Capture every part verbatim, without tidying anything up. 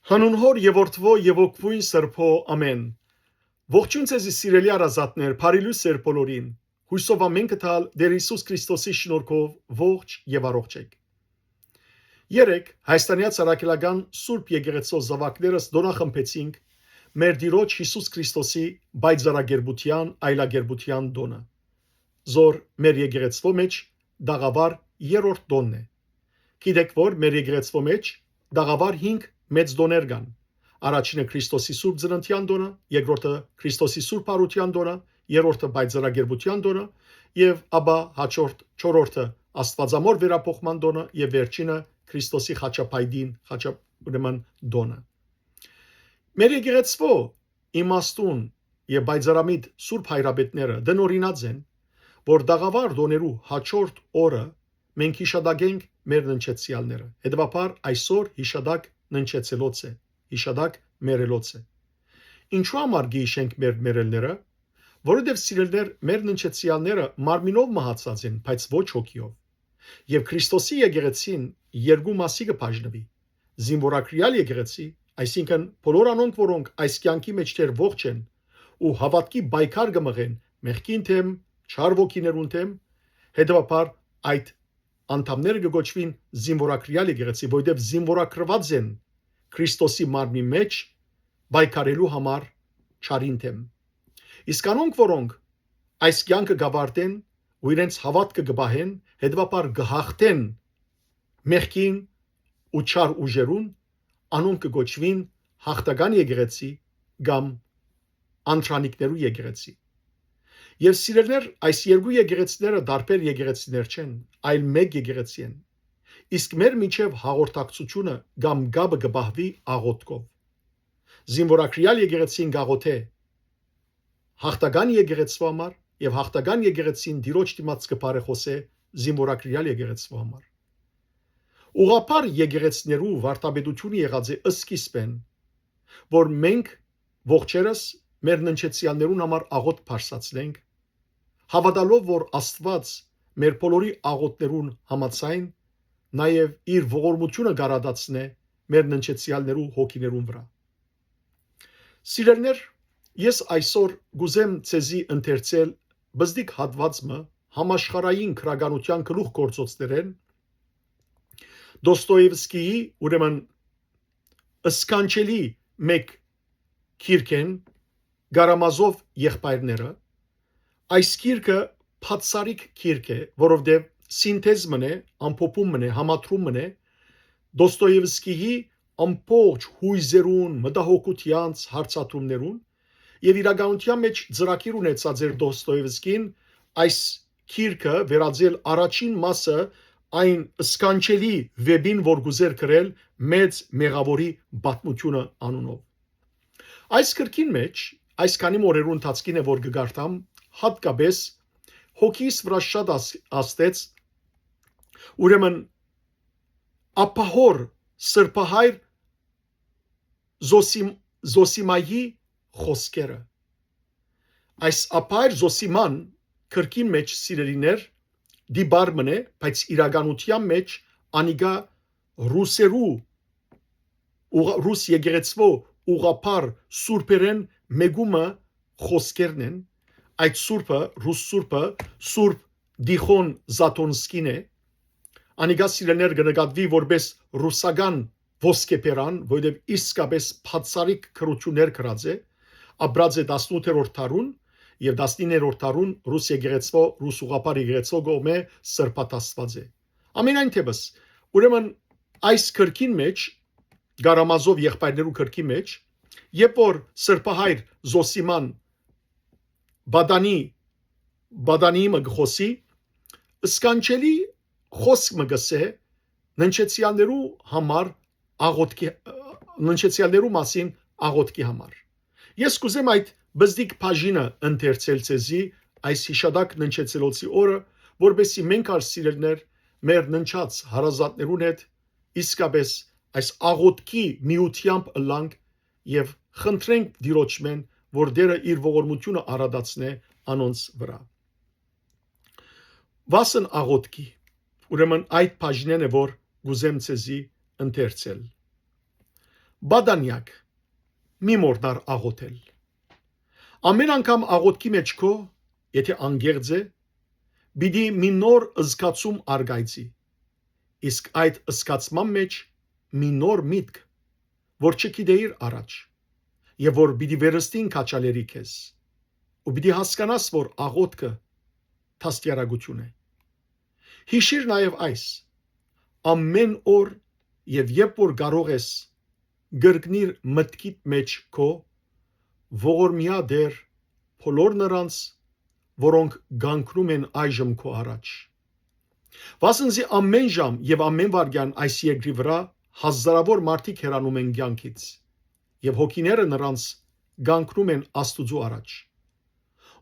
Հանուն Հօր եւ Որդւոյ եւ Հոգւոյն Սրբոյ, ամէն։ Ողջոյն ձեզի, սիրելի հարազատներ, բարի լոյս ձեր բոլորին։ Յոյսով ամէնքը տալ Տէր Յիսուս Քրիստոսի շնորհքով ողջ եւ առողջ էք։ Երեկ Հայաստանեայ Առաքելական Սուրբ Եկեղեցւոյ զաւակներս տօնախմբեցինք մեր Տիրոջ Յիսուս Քրիստոսի պայծառակերպութեան այլակերպութեան տօնը, զոր մեր եկեղեցւոյ մէջ տաղաւար երրորդ տօնն է։ Գիտէք, որ մեր եկեղեցւոյ մէջ տաղաւար հինգ մեծ տօներ կան։ Առաջինը Քրիստոսի Սուրբ Ծննդեան տօնը, երկրորդը Քրիստոսի Սուրբ Արութեան տօնը, երրորդը պայծառակերպութեան տօնը եւ ապա հաջորդ չորրորդը Աստուածամոր վերափոխման տօնը եւ վերջինը Քրիստոսի խաչապայտին, խաչա-, ուրեմն տօնը։ Մեր եկեղեցւոյ իմաստուն եւ պայծառամիտ սուրբ հայրապետները տնօրինած են, որ տաղաւար տօներու հաջորդ օրը մենք յիշատակենք մեր ննջեցեալները։ Հետեւաբար այսօր յիշատակ ննջեցելոց է, յիշատակ մեռելոց է։ Ինչու համար կը յիշենք մեր մեռելները։ Որովհետեւ, սիրելիներ, մեր ննջեցեալները մարմինով մահացած են, բայց ոչ հոգիով։ Եւ Քրիստոսի եկեղեցին երկու մասի կը բաժնուի. զինվորագրեալ եկեղեցի, այսինքն՝ բոլոր անոնք, որոնք այս կեանքի մէջ դեռ ողջ են ու հաւատքի պայքար կը մղեն մեղքին դէմ, չար ոգիներուն դէմ, հետեւաբար այդ անդամները կը կոչուին զինվորագրեալ եկեղեցի, որովհետեւ զինվորագրուած են Քրիստոսի մարմնի մէջ պայքարելու համար չարին դէմ։ Իսկ անոնք, որոնք այս կեանքը կ'աւարտեն ու իրենց հաւատքը կը պահեն, հետեւաբար կը յաղթեն մեղքին ու չար ուժերուն, անոնք կը կոչուին յաղթական եկեղեցի կամ անդրանիկներու եկեղեցի։ Եւ, սիրելիներ, այս երկու եկեղեցիները տարբեր եկեղեցիներ չեն, այլ մէկ եկեղեցի են։ Իսկ մեր միջեւ հաղորդակցութիւնը կամ կապը կը պահուի աղօթքով։ Զինվորագրեալ եկեղեցին կ'աղօթէ յաղթական եկեղեցւոյ համար եւ յաղթական եկեղեցին Տիրոջ դիմաց կը բարեխօսէ զինվորագրեալ եկեղեցւոյ համար։ Ուղղափառ եկեղեցիներու վարդապետութիւնը եղած է սկիզբէն, որ մենք ողջերս մեր ննջեցեալներուն համար աղօթք բարձրացնենք, հաւատալով, որ Աստուած մեր բոլորի աղօթքներուն համաձայն նաեւ իր ողորմութիւնը կ'արատացնէ մեր ննջեցեալներու հոգիներուն վրայ։ Սիրելիներ, ես այսօր կ'ուզեմ ձեզի ընթերցել բզդիկ հատուած մը համաշխարհային գրականութեան գլուխ գործոցներէն, Դոստոևսկիի, ուրեմն, սքանչելի մէկ գիրքէն, Կարամազով եղբայրները։ Այս գիրքը բացառիկ գիրք է, որովհետեւ սինթեզ մըն է, ամփոփում մըն է, համադրում մըն է Դոստոևսկիի ամբողջ յոյզերուն, մտահոգութեանց, հարցադրումներուն, եւ իրականութեան մէջ ծրագիր ունեցած էր Դոստոևսկին այս գիրքը վերածել առաջին մասը այն սքանչելի վէպին, որ կ'ուզէր գրել Մեծ Մեղաւորի պատմութիւնը անունով։ Այս գրքին մէջ, այս քանի մը օրերու ընթացքին է, որ կը կարդամ, յատկապէս հոգիս վրայ շատ աս-, ազդեց, ուրեմն, ափահոր սրբահայր Զոսիմ-, Զոսիմայի խօսքերը։ Այս ափահայր Զոսիման գրքին մէջ, սիրելիներ, տիպար մըն է, բայց իրականութեան մէջ անիկա ռուսերու, ուղ-, ռուս եկեղեցւոյ ուղղափառ սուրբերէն մէկու մը խօսքերն են։ Այդ սուրբը, ռուս սուրբը, Սուրբ Տիխոն Զաթոնսկին է։ Անիկա, սիրելիներ, կը նկատուի որպէս ռուսական ոսկեբերան, որովհետեւ իսկապէս բացառիկ գրութիւններ գրած է, ապրած է տասնութերորդ դարուն եւ տասնիններորդ դարուն ռուս եկեղեցւոյ, ռուս ուղղափառ եկեղեցւոյ կողմէ սրբատասված է։ Ամենայն դեպս, ուրեմն, այս գրքին մէջ, Կարամազով եղբայրներու գրքին մէջ, երբ որ սրբահայր Զոսիման Բադանի, Բադանի մը կը խօսի, սքանչելի խօսք մը կ'ըսէ ննջեցեալներու համար աղօթքի, ննջեցեալներու մասին աղօթքի համար։ Ես կ'ուզեմ այդ բզդիկ բաժինը ընթերցել ձեզի այս յիշատակ ննջեցելոցի օրը, որպեսզի մենք ալ, սիրելիներ, մեր ննջած հարազատներուն հետ իսկապէս այս աղօթքի միութեամբ ըլլանք եւ խնդրենք Տիրոջմէն, որ Տէրը իր ողորմութիւնը արատացնէ անոնց վրայ։ Վասն աղօթքի, ուրեմն, այդ բաժինէն է, որ կ'ուզեմ ձեզի ընթերցել։ Պատանեակ, մի մոռնար աղոթել։ Ամէն անգամ աղոթքի մէջ քո, եթէ անկեղծ է, պիտի մի նոր զգացում արկայծի, իսկ այդ զգացման մէջ մի նոր միտք, որ չգիտէիր առաջ, եւ որ պիտի վերստին քաջալերի քեզ, ու պիտի հասկանաս, որ աղոթքը դաստիարակություն է։ Յիշիր նաեւ այս. ամէն օր եւ երբ որ կարող ես, կրկնիր մտքիդ մէջ քո ողորմեայ Տէր բոլոր նրանց, որոնք կանգնում են այժմ քո առաջ։ Վասն զի ամէն ժամ եւ ամէն վայրկեան այս երկրի վրայ հազարաւոր մարդիկ հեռանում են կեանքից, եւ հոգիները նրանց կանգնում են Աստուծոյ առաջ։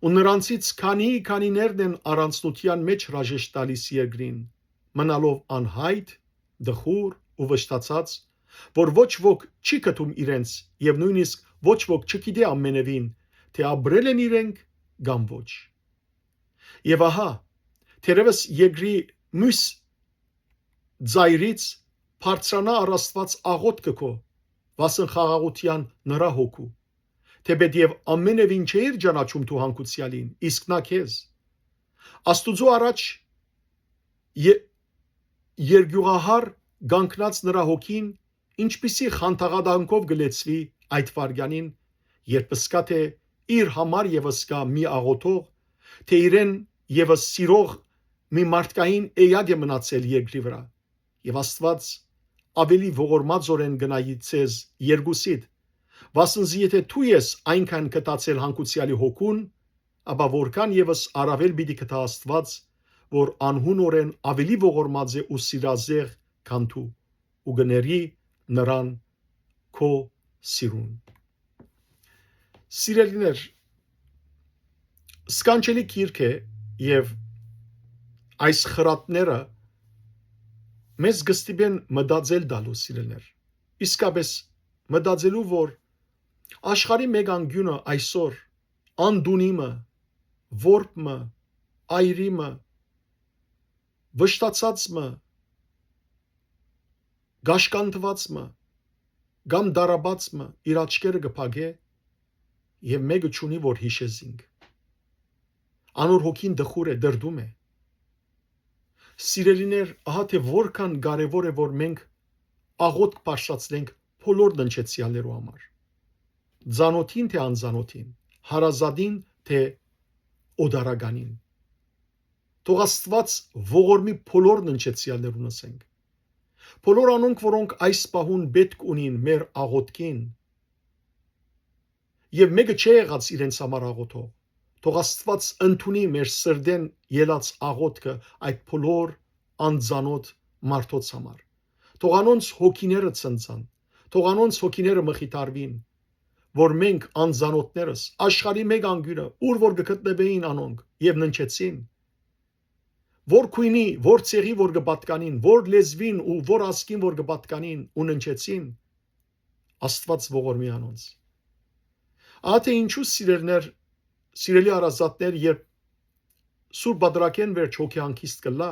Ու նրանցից քանի-քանիներն են առանձնութեան մէջ հրաժեշտ տալիս երկրին, մնալով անյայտ, տխուր ու վշտացած, որ ոչ ոք չի գտում իրենց եւ նոյնիսկ ոչ ոք չգիտէ ամենեւին, թէ ապրել են իրենք կամ ոչ։ Եւ ահա, թերեւս երկրի միւս ծայրից բարձրանայ առ Աստուած աղօթքը քո, վասն խաղաղութեան նրա հոգու, թէպէտեւ ամենեւին չէիր ճանաչում դու հանգուցեալին, իսկ նա քեզ։ Աստուծոյ առաջ ե-, երկիւղահար կանգնած նրա հոգին ինչպիսի խանդաղատանքով կը լեցուի այդ վայրկեանին, երբ զգայ թէ իր համար եւս կայ մի աղօթող, թէ իրեն եւս սիրող մի մարդկային էակ է մնացել երկրի վրայ, եւ Աստուած աւելի ողորմածօրէն կը նայի ձեզ երկուսիդ, վասն զի եթէ դու ես այնքան գթացել հանգուցեալի հոգուն, ապա որքան եւս առաւել պիտի գթայ Աստուած, որ անհունօրէն աւելի ողորմած է ու սիրազեղ քան դու, ու կը ների նրան քո սիրուն։ Սիրելիներ, սքանչելի գիրք է, եւ այս խրատները մեզ կը ստիպեն մտածել տալու, սիրելիներ, իսկապես մտածելու, որ աշխարհի մէկ անկիւնը այսօր անդունի մը, որբ մը, այրի մը, վշտացած մը, կաշկանդուած մը կամ դարաբաց մը իր աչքերը կը փակէ եւ մէկը չունի որ յիշէ զինք։ Անոր հոգին տխուր է, դրդում է։ Սիրելիներ, ահա թէ որքան կարեւոր է որ մենք աղօթք բարձրացնենք բոլոր ննջեցեալներու համար, ծանօթին թէ անծանօթին, հարազատին թէ օտարականին։ Թող Աստուած ողորմի բոլոր ննջեցեալներուն, ասենք, բոլոր անոնք, որոնք այս պահուն պէտք ունին մեր աղօթքին, եւ մէկը չէ եղած իրենց համար աղօթող, թող Աստուած ընդունի մեր սրտէն ելած աղօթքը այդ բոլոր անծանօթ մարդոց համար։ Թող անոնց հոգիները ցնցան, թող անոնց հոգիները մխիթարուին, որ մենք անծանօթներս, աշխարհի մէկ անկիւնը, ուր որ կը գտնուէին անոնք եւ ննջեցին, որ գոյնի, որ ցեղի որ կը պատկանին, որ լեզուին ու որ ազգին որ կը պատկանին ու ննջեցին, Աստուած ողորմի անոնց։ Ահա թէ ինչու, սիրելիներ, սիրելի հարազատներ, երբ Սուրբ Պատրակէն վերջ հոգեհանգիստ կ'ըլլայ,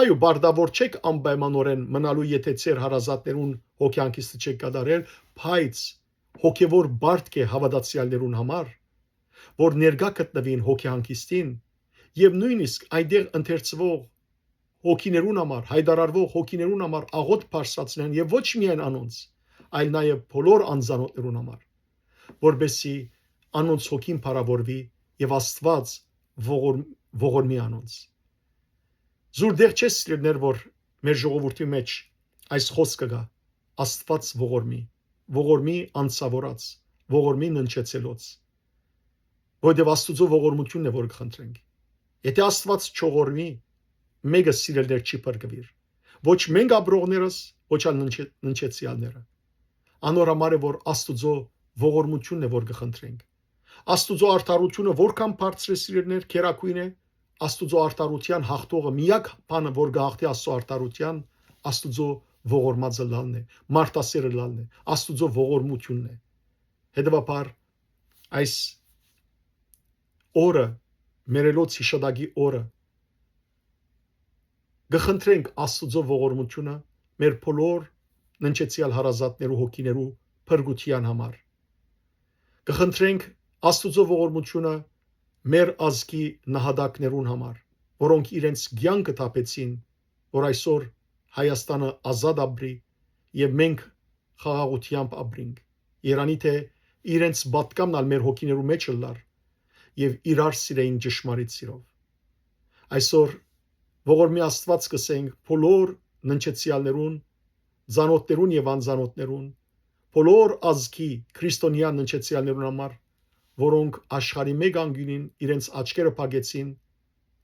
այո, պարտաւոր չէք անպայմանօրէն մնալու, եթէ ձեր հարազատներուն հոգեհանգիստը չէք կատարել, բայց հոգեւոր պարտք է հաւատացեալներուն համար, որ ներկայ գտնուին հոգեհանգիստին եւ նոյնիսկ այնտեղ ընթերցուող հոգիներուն համար, յայտարարուող հոգիներուն համար աղօթք բարձրացնեն, եւ ոչ միայն անոնց, այլ նաեւ բոլոր անծանօթներուն համար, որպեսզի անոնց հոգին փառաւորուի եւ Աստուած ողոր-, ողորմի անոնց։ Զուր դեղ չէ, սիրելիներ, որ մեր ժողովուրդի մէջ այս խօսքը կայ. Աստուած ողորմի, ողորմի անցաւորած, ողորմի ննջեցելոց, որովհետեւ Աստուծոյ ողորմութիւնն է որ կը խնդրենք։ Եթէ Աստուած չողորմի, մէկը, սիրելիներ, չի փրկուիր, ոչ մենք ապրողներս, ոչ ալ ննջե-, ննջեցեալները։ Անոր համար է որ Աստուծոյ ողորմութիւնն է որ կը խնդրենք։ Աստուծոյ արդարութիւնը որքան բարձր է, սիրելիներ, գերագոյն է, Աստուծոյ արդարութեան յաղթողը, միակ բանը որ կը յաղթի Աստուծոյ արդարութեան, Աստուծոյ ողորմածը ըլլալն է, մարդասեր ըլլալն է, Աստուծոյ ողորմութիւնն է։ Հետեւաբար, այս օրը, մեռելոց յիշատակի օրը, կը խնդրենք Աստուծոյ ողորմութիւնը մեր բոլոր ննջեցեալ հարազատներու հոգիներու փրկութեան համար։ Կը խնդրենք Աստուծոյ ողորմութիւնը մեր ազգի նահատակներուն համար, որոնք իրենց կեանքը թափեցին, որ այսօր Հայաստանը ազատ ապրի եւ մենք խաղաղութեամբ ապրինք։ Երանի թէ իրենց պատկամն ալ մեր հոգիներու մէջ ըլլար եւ իրար սիրեին ճշմարիտ սիրով։ Այսօր ողորմի Աստուած կ'ըսենք բոլոր ննջեցեալներուն, ծանօթներուն եւ անծանօթներուն, բոլոր ազգի քրիստոնեայ ննջեցեալներուն համար, որոնք աշխարհի մէկ անկիւնին իրենց աչքերը փակեցին,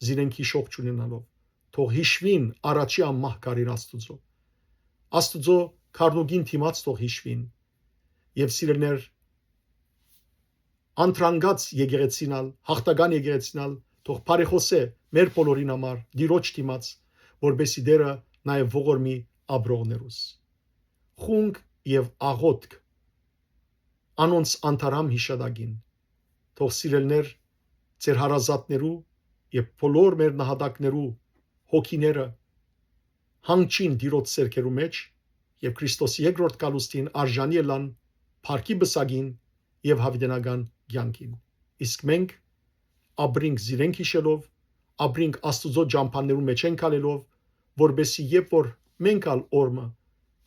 զիրենք յիշող չունենալով։ Թող յիշուին առաջի անմահ քարին Աստուծոյ։ Աստուծոյ քարնուկին դիմաց թող յիշուին։ Եւ սիրելիներ, անդրանկաց եկեղեցին ալ, յաղթական եկեղեցին ալ թող բարեխօսէ մեր բոլորին համար Տիրոջ դիմաց, որպէսզի Տէրը նայ ողորմի ապրողներուս։ Խունկ եւ աղօթք անոնց անդարամ յիշատակին։ Թող, սիրելիներ, ձեր հարազատներու եւ բոլոր մեր նահատակներու հոգիները հանգչին Տիրոջ ձեռքերու մէջ եւ Քրիստոսի երկրորդ գալուստին արժանի ըլլան փառքի պսակին եւ յաւիտենական կեանքին։ Իսկ մենք ապրինք զիրենք յիշելով, ապրինք Աստուծոյ ճամբաներուն մէջ ընկալելով, որպէսզի երբ որ մենք ալ օր մը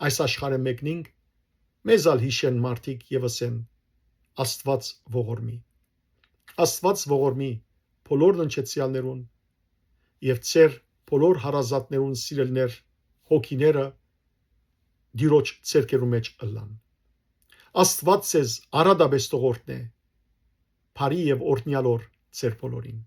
այս աշխարհը մեկնինք, մեզ ալ յիշեն մարդիկ եւ ըսեն. «Աստուած ողորմի»։ Աստուած ողորմի բոլոր ննջեցեալներուն եւ ձեր բոլոր հարազատներուն, սիրելիներ, հոգիները Տիրոջ ձեռքերու մէջ ըլլան։ Աստուած ձեզ արատապէս թող օրհնէ, բարի եւ օրհնեալ օր ձեր բոլորին։